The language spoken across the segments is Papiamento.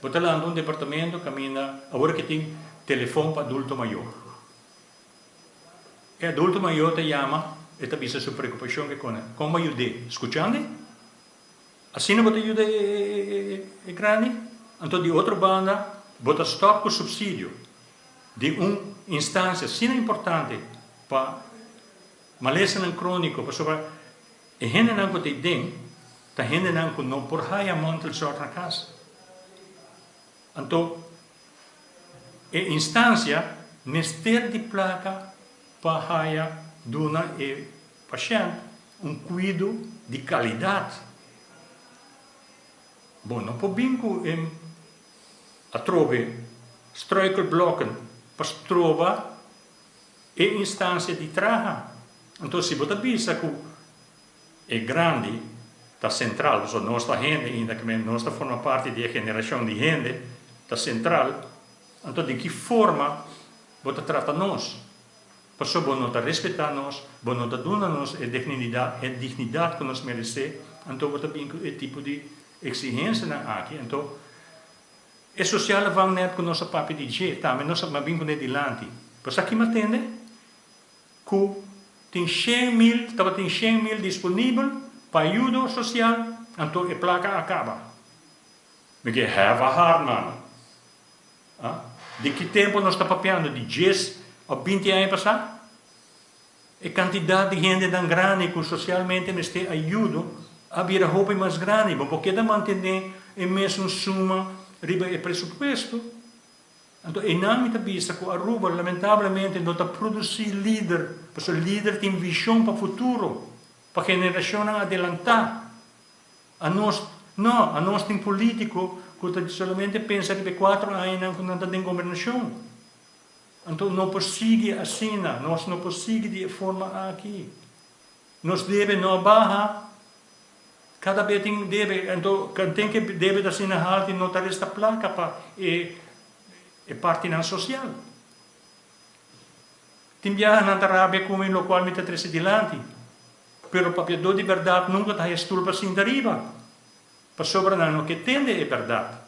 Bo ta lanta un departamento kaminda awor ke tin telefòn pa adulto mayor. E adulto mayor ta yama, e ta bisa su preokupashon ke kone. Kon bo a yud'é? Skuchando? Asina bo ta yuda e grandi? Anto di otro banda bo ta stòp ku supsidio di un instansia asina importante pa malesanan króniko pasobra e hendenan ku ta ei den ta hendenan ku no por haya mantelzorg na kas. Anto e instansia mester di plaka pa haya duna e pashènt un kuido di kalidat. Bo no por bin ku e atrobe struikelblokken pa stroba e instansia di traha. Anto si bo ta bisa ku e grandi ta sentral, pasobra nos ta hende ainda ku nos ta forma parti di e generashon di hende ta sentral, anto di ki forma bo ta trata nos? Pasobra bo no ta respetá nos, bo no ta duna nos e dignidat, e dignidat ku nos meresé, anto bo ta bin ku e tipo di eksigensianan aki. Anto e sosiale vangnet ku nos a papia di dje, tambe nos a bin kuné dilanti. Pero sa ki mi a tende? Ku tin 100.000, tabatin 100.000 disponibel pa ayudo sosial, anto e plaka a kaba. Mi ke have a heart, mano. A Di ki tempu nos ta papiando? Di djes òf 20 aña pasá? E kantidat di hendenan grandi ku sosialmente mester ayudo a bira hopi mas grandi. Bo por keda mantené e mesun suma riba e presupuesto. Anto einan mi ta bisa ku Aruba lamentablemente no ta produsí lider, pasobra lider tin vishon pa futuro, pa generashonnan adelantá. Anos no, anos tin politico cu ta solamente pensa riba e cuatro añanan cu nan ta den gobernacion. Anto no por sigui asina, nos no por sigui di e forma aki. Nos debe no a baha, cada be tin debe, anto ten ke debe ta asina halto y no ta resta placa pa e e partinan social. Tin biaha nan ta rabia cu mi locual mi ta trece dilanti. Pero papiadó di bèrdat nunka ta haya stul pa sinta riba, pasobra nan no ke tende e bèrdat.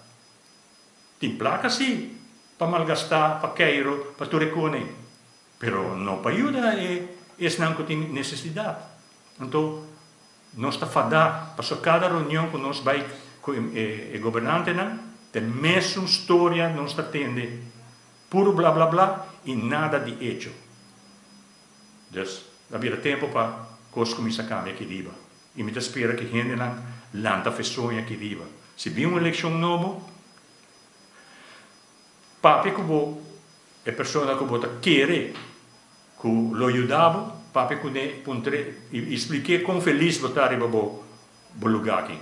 Tin plaka sí pa malgastá, pa keiro, pa tur e kone, pero no pa yuda e esnan ku tin nesesidat. Anto, nos ta fadá, pasobra kada reunion ku nos bai ku e gobernantenan, ta e mesun storia nos ta tende, puru blablabla i nada di echo. Dus, a bira tempu pa kos kuminsá kambia aki riba. I mi ta spera ku hendenan lanta fe soña aki riba. Si bin un elekshon nobo, papia ku bo e persona ku bo ta kere ku lo yuda bo, papia kuné, puntr'é i splik'é kon felis bo ta riba bo lugá aki.